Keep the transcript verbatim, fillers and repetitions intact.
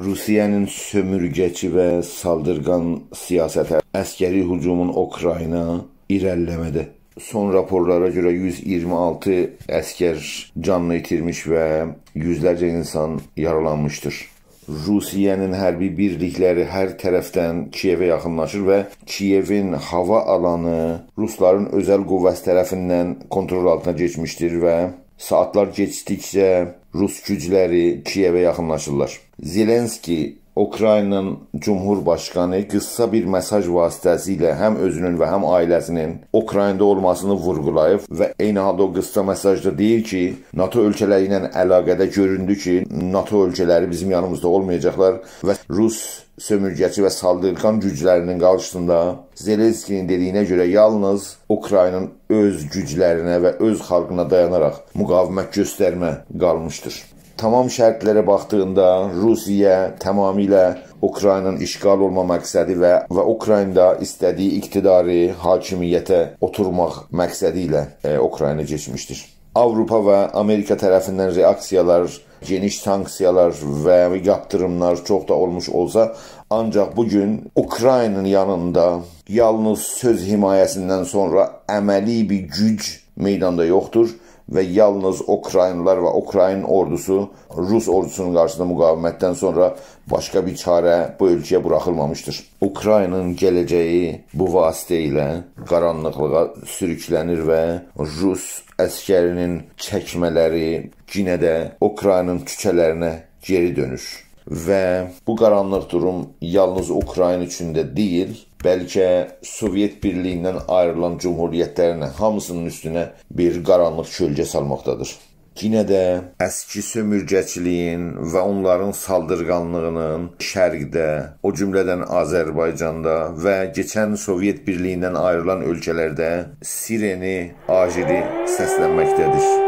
روسیه‌نین سؤمورگه‌چی و سالدیرغان سیاستی، عسکری هجومون اوکراینا ایره‌لیله‌مه‌ده. سون راپورلارا گؤره یوز اییرمی آلتی عسکر جانینی ایتیرمیش و یوزلرجه اینسان یارالانمیشدیر. روسیه‌نین حربی بیرلیکلری هر طرفدن کیئوه یاخینلاشیر و کیئوین هاوا آلانی روسلارین اؤزل قوه‌سی طرفیندن کنترل آلتینا کئچمیشدیر و ساعاتلار کئچدیکجه روس گوجلری کیئوه یاخینلاشیرلار. زلنسکی، اوکراینانین جمهورباشقانی قیسا بیر مئساژ واسطه‌سیله هم اؤزونون و هم عائله‌سینین اوکراینادا اولماسینی وورغولاییب و عینی حالدا او قیسا مئساژدا دئییر کی، ناتو اؤلکه‌لری ایله علاقه‌ده گؤروندو کی، ناتو اؤلکه‌لری بیزیم یانیمیزدا اولمایاجاقلار و روس سؤمورگه‌چی و سالدیرغان گوجلری‌نین قارشیسیندا زلنسکی‌نین دئدیگینه گؤره یالنیز اوکراینانین اؤز گوجلرینه و اؤز خالقینا دایاناراق مقاومت گؤسترمه قالمیشدیر. تمام شرطلره باخدیغیندا روسیه تمامیله اوکراینانین اشغال اولما مقصدی و، و اوکراینادا ایسته‌دیگی اقتداری، حاکمیته اوتورماق مقصدی ایله، ائ، اوکراینا کئچمیشدیر. آوروپا و آمریکا طرفیندن رئاکسیالار، گئنیش سانکسیالار و یاپتیریملار چوخ دا اولموش اولسا، آنجاق بو گون اوکراینانین یانیندا یالنیز سؤز حمایه‌سیندن سونرا عملی بیر گوج میداندا یوخدور و یالنیز اوکراینلیلار و اوکراین اوردوسو روس اوردوسونون قارشیسیندا مقاومتدن سونرا باشقا بیر چاره بو اؤلکه‌یه بوراخیلمامیشدیر. اوکراینانین گله‌جه‌یی بو واسطه ایله قارانلیقلیغا سوروکله‌نیر و روس عسکری‌نین چکمه‌لری یئنه ده اوکراینانین کوچه‌لرینه گئری دؤنور. و بو قارانلیق دوروم یالنیز اوکراین اوچون ده دئییل، بلکه سووئت بیرلیگیندن آیریلان جمهوریتلرین هامیسی‌نین اوستونه بیر قارانلیق کؤلگه سالماقدادیر. یئنه ده اسکی سؤمورگه‌چیلیگین و اونلارین سالدیرغانلیغی‌نین شرقده، او جمله‌دن آذربایجاندا و کئچن سووئت بیرلیگیندن آیریلان اؤلکه‌لرده سیرنی آژیری سسلنمکده‌دیر.